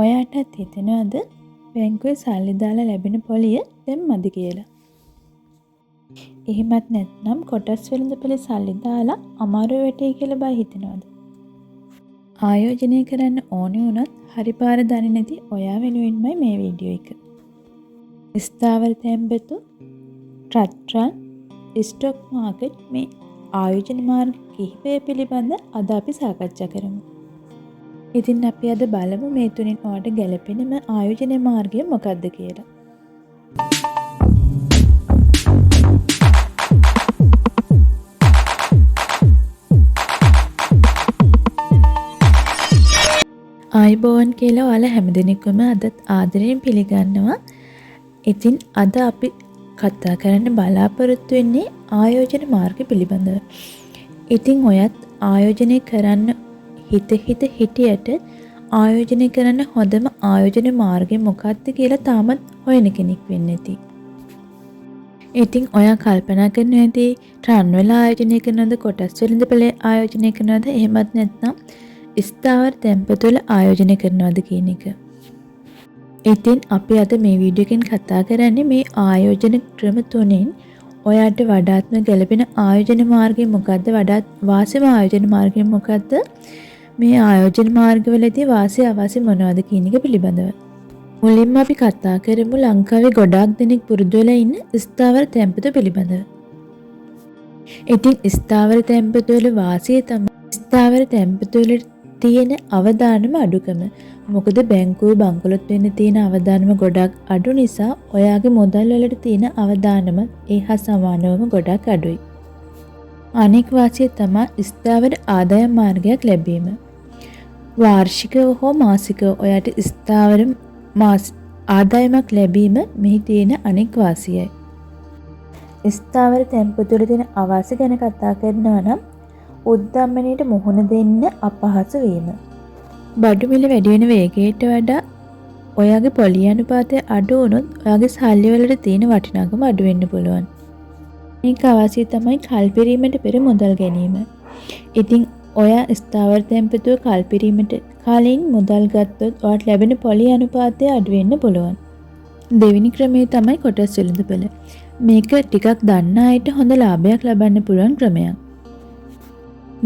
ඔයාටත් හිතෙනවද බැංකුවේ සල්ලි දාලා ලැබෙන පොලිය දැන් මදි කියලා? එහෙමත් නැත්නම් කොටස් වෙළඳපොලේ සල්ලි දාලා අමාරුවේ වැටෙයි කියලා බය හිතෙනවද? ආයෝජනය කරන්න ඕනේ වුණත් හරි පාර දන්නේ නැති ඔයා වෙනුවෙන්මයි මේ වීඩියෝ එක. ස්ථාවර තැන්පතු, රත්රන්, ස්ටොක් මාකට් මේ ආයෝජන මාර්ග කිහිපය පිළිබඳ අද අපි සාකච්ඡා කරමු. ඉතින් අපි අද බලමු මේ තුنين ඔයාට ගැළපෙනම ආයෝජන මාර්ගය මොකක්ද කියලා. ආයුබෝවන් කියලා ඔයාලා හැමදෙනෙක්වම අදත් ආදරයෙන් පිළිගන්නවා. ඉතින් අද අපි කතා කරන්න බලාපොරොත්තු වෙන්නේ ආයෝජන මාර්ග පිළිබඳව. ඉතින් ඔයත් ආයෝජනය කරන්න හිත හිත හිටියට ආයෝජනය කරන්න හොඳම ආයෝජන මාර්ගය මොකක්ද කියලා තාමත් හොයන කෙනෙක් වෙන්න ඇති. ඉතින් ඔයා කල්පනා කරනවා ඇති රන් වල ආයෝජනය කරනවද, කොටස් වෙළඳපොලේ ආයෝජනය කරනවද, එහෙමත් නැත්නම් ස්ථාවර තැන්පතු වල ආයෝජනය කරනවද කියන එක. ඉතින් අපි අද මේ වීඩියෝ එකෙන් කතා කරන්නේ මේ ආයෝජන ක්‍රම තුනෙන් ඔයාට වඩාත්ම ගැළපෙන ආයෝජන මාර්ගය මොකද්ද, වඩාත් වාසිම ආයෝජන මාර්ගය මොකද්ද, මේ ආයෝජන මාර්ගවලදී වාසි අවාසි මොනවද කියන එක පිළිබඳව. මුලින්ම අපි කතා කරමු ලංකාවේ ගොඩාක් දෙනෙක් පුරුදු වෙලා ඉන්න ස්ථාවර තැන්පතු පිළිබඳව. ඉතින් ස්ථාවර තැන්පතු වල වාසිය තමයි ස්ථාවර තැන්පතු වල තියෙන අවදානම අඩුකම. මොකද බැංකුවේ බංකොලොත් වෙන්න තියෙන අවදානම ගොඩක් අඩු නිසා ඔයාගේ මුදල් වලට තියෙන අවදානම ඒ හා සමානවම ගොඩක් අඩුයි. අනෙක් වාසිය තමයි ස්ථාවර ආදායම් මාර්ගයක් ලැබීම. වාර්ෂිකව හෝ මාසිකව ඔයාට ස්ථාවර ආදායමක් ලැබීම මෙහි තියෙන අනෙක් වාසියයි. ස්ථාවර තැන්පතු වල තියෙන අවාසි ගැන කතා කරනවා නම් උද්දමනයට මුහුණ දෙන්න අපහසු වීම. බඩු මිල වැඩි වෙන වේගයට වඩා ඔයාගේ පොලි අනුපාතය අඩු වුණොත් ඔයාගේ සල්ලි වලට තියෙන වටිනාකම අඩු වෙන්න පුළුවන්. මේක අවාසිය තමයි කල්පිරීමට පෙර මුදල් ගැනීම. ඉතින් ඔයා ස්ථාවර තැන්පතුව කල්පිරීමට කලින් මුදල් ගත්තොත් ඔයාට ලැබෙන පොලි අනුපාතය අඩු වෙන්න පුළුවන්. දෙවෙනි ක්‍රමය තමයි කොටස් වෙළඳපොළ. මේක ටිකක් දන්න අයට හොඳ ලාභයක් ලබන්න පුළුවන් ක්‍රමයක්.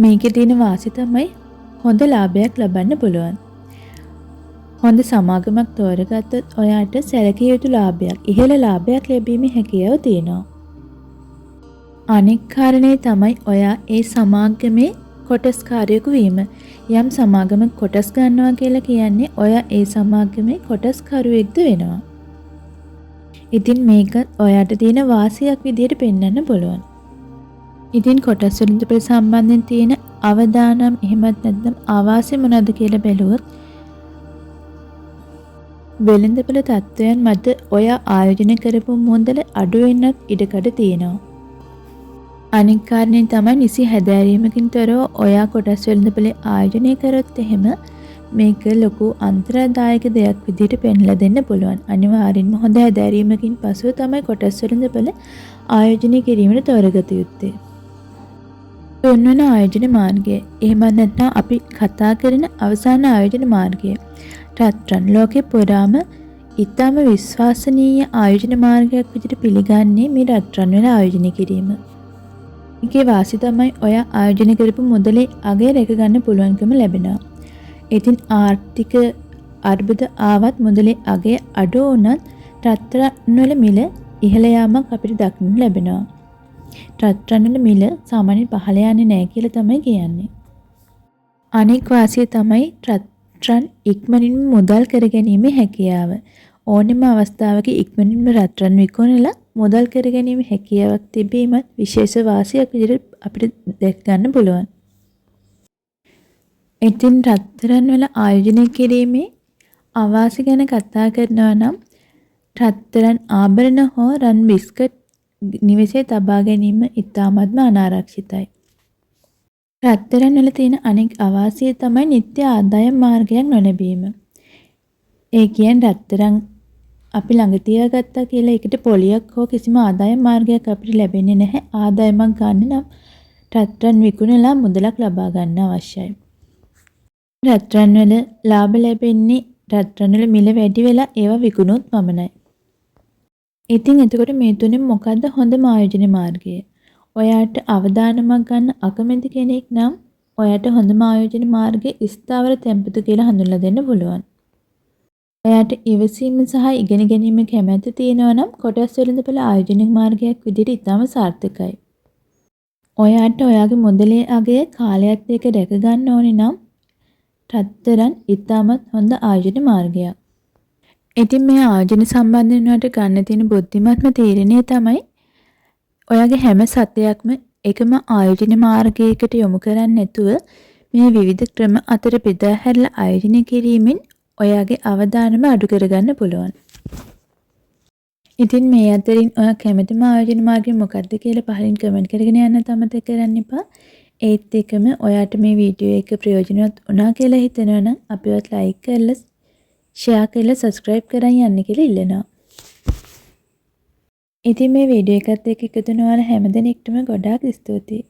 මේකේ තියෙන වාසි තමයි හොඳ ලාභයක් ලබන්න පුළුවන්. හොඳ සමාගමක් තෝරගත්තොත් ඔයාට සැලකිය යුතු ලාභයක්, ඉහළ ලාභයක් ලැබීමේ හැකියාව තියෙනවා. අනෙක් කාරණේ තමයි ඔයා ඒ සමාගමේ කොටස්කාරයෙකු වීම. යම් සමාගමක කොටස් ගන්නවා කියලා කියන්නේ ඔයා ඒ සමාගමේ කොටස්කරුවෙක්ද වෙනවා. ඉතින් මේක ඔයාට තියෙන වාසියක් විදියට පෙන්වන්න පුළුවන්. ඉතින් කොටස් වෙළඳපොළ සම්බන්ධයෙන් තියෙන අවදානම් එහෙමත් නැත්නම් අවාසි මොනවද කියලා බැලුවොත් වෙළඳපොළ තත්ත්වයන් මත ඔයා ආයෝජනය කරපු මුදල අඩු වෙන්නත් ඉඩකඩ තියෙනවා. අනෙක් කාරණේ තමයි නිසි හැදෑරීමකින් තොරව ඔයා කොටස් වෙළඳපොළේ ආයෝජනය කරොත් එහෙම මේක ලොකු අන්තරාදායක දෙයක් විදිහට පෙන්ලා දෙන්න පුළුවන්. අනිවාර්යෙන්ම හොඳ හැදෑරීමකින් පසුව තමයි කොටස් වෙළඳපොළ ආයෝජනය කිරීමට තෝරගත යුත්තේ. තුන්වන ආයෝජන මාර්ගය, එහෙමත් නැත්නම් අපි කතා කරන අවසාන ආයෝජන මාර්ගය රත්රන්. ලෝකෙ පුරාම ඉතාම විශ්වාසනීය ආයෝජන මාර්ගයක් විදිහට පිළිගන්නේ මේ රත්රන් වල ආයෝජනය කිරීම. මේකේ වාසි තමයි ඔයා ආයෝජනය කරපු මුදලේ අගය රැක ගන්න පුළුවන්කම ලැබෙනවා. ඉතින් ආර්ථික අර්බුද ආවත් මුදලේ අගය අඩු වුණත් රත්රන් වල මිල ඉහළ යාමක් අපිට දක්නට ලැබෙනවා. රත්රන් වල මිල සාමාන්‍යයෙන් පහළ යන්නේ නැහැ කියලා තමයි කියන්නේ. අනෙක් වාසිය තමයි රත්රන් ඉක්මනින්ම මුදල් කරගැනීමේ හැකියාව. ඕනෑම අවස්ථාවක ඉක්මනින්ම රත්රන් විකුණලා මුදල් කරගැනීමේ හැකියාවක් තිබීමත් විශේෂ වාසියක් විදිහට අපිට දැක් ගන්න පුළුවන්. ඉතින් රත්රන් වල ආයෝජනය කිරීමේ අවාසි ගැන කතා කරනවා නම් රත්රන් ආභරණ හෝ රන් බිස්කට් නිවසේ තබා ගැනීම ඉතාමත්ම අනාරක්ෂිතයි. රත්තරන් වල තියෙන අනෙක් අවාසිය තමයි නිත්‍ය ආදායම් මාර්ගයක් නොලැබීම. ඒ කියන්නේ රත්තරන් අපි ළඟ තියාගත්තා කියලා ඒකට පොලියක් හෝ කිසිම ආදායම් මාර්ගයක් අපිට ලැබෙන්නේ නැහැ. ආදායමක් ගන්න නම් රත්රන් විකුණලා මුදලක් ලබා ගන්න අවශ්‍යයි. රත්රන් වල ලාභ ලැබෙන්නේ රත්රන් වල මිල වැඩි වෙලා ඒවා විකුණුවොත් පමණයි. ඉතින් එතකොට මේ තුනෙන් මොකද්ද හොඳම ආයෝජන මාර්ගය? ඔයාට අවදානමක් ගන්න අකමැති කෙනෙක් නම් ඔයාට හොඳම ආයෝජන මාර්ගය ස්ථාවර තැන්පතු කියලා හඳුන්වලා දෙන්න පුළුවන්. ඔයාට ඉවසීම සහ ඉගෙන ගැනීම කැමැත්ත තියෙනවා නම් කොටස් වෙළඳපොළ ආයෝජන මාර්ගයක් විදිහට ඉතාම සාර්ථකයි. ඔයාට ඔයාගේ මුදලේ අගය කාලයත් එක්ක රැක ගන්න ඕනේ නම් රත්තරන් ඉතාමත් හොඳ ආයෝජන මාර්ගයක්. ඉතින් මේ ආයෝජන සම්බන්ධයෙන් ඔයාට ගන්න තියෙන බුද්ධිමත්ම තීරණය තමයි ඔයාගේ හැම සතයක්ම එකම ආයෝජන මාර්ගයකට යොමු කරන්නේ නැතුව මේ විවිධ ක්‍රම අතර බෙදා හැරලා ආයෝජනය කිරීමෙන් ඔයාගේ අවදානම අඩු කරගන්න පුළුවන්. ඉතින් මේ අතරින් ඔයා කැමතිම ආයෝජන මාර්ගය මොකක්ද කියලා පහලින් කමෙන්ට් කරගෙන යන්නත් අමතක කරන්න එපා. ඒත් එක්කම ඔයාට මේ වීඩියෝ එක ප්‍රයෝජනවත් වුණා කියලා හිතෙනවා නම් අපිවත් ලයික් කරලා, ෂෙයා කරලා, සබ්ස්ක්‍රයිබ් කරන් යන්න කියලා ඉල්ලනවා. ඉතින් මේ වීඩියෝ එකත් එක්ක එකතු වුණ ඔයාලා හැම දෙනෙක්ටම ගොඩාක් ස්තුතියි.